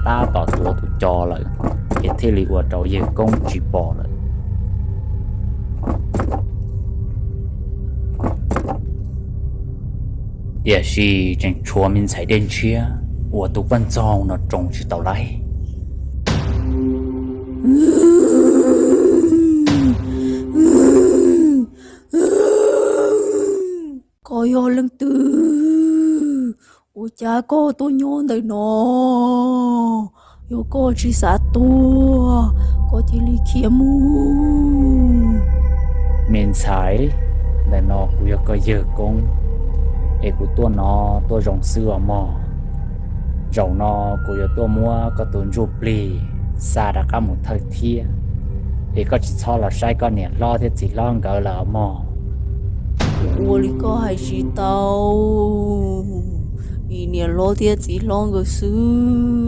tab tom tuav tus co lawm, es thiaj li ua rau yawg Koob tsis pom lawm. Tiam sis tseem tshuav me ntxhais Dej Ntshiab uas tus poj ntxoog no roos tsis tau laib. Koj yog leej twg? Ua cas koj tuaj nyob ntawm no? Yog koj tsis xav tuag, koj cia li khiav mus. Me ntxhais, ntawm no kuv yog koj yawg Koob, es kuv tuaj no tuaj zoo xwb os mog. Zaum no kuv yuav tuaj muab koj tus ntsuj plig xa rov qab mus thawj thiab, es koj tsis txhob los saib koj niam hlob thiab txiv hlob nkawd lawm os mog. Kuv ua li koj hais tsis tau, vim niam hlob thiab txiv hlob nkawd xwb.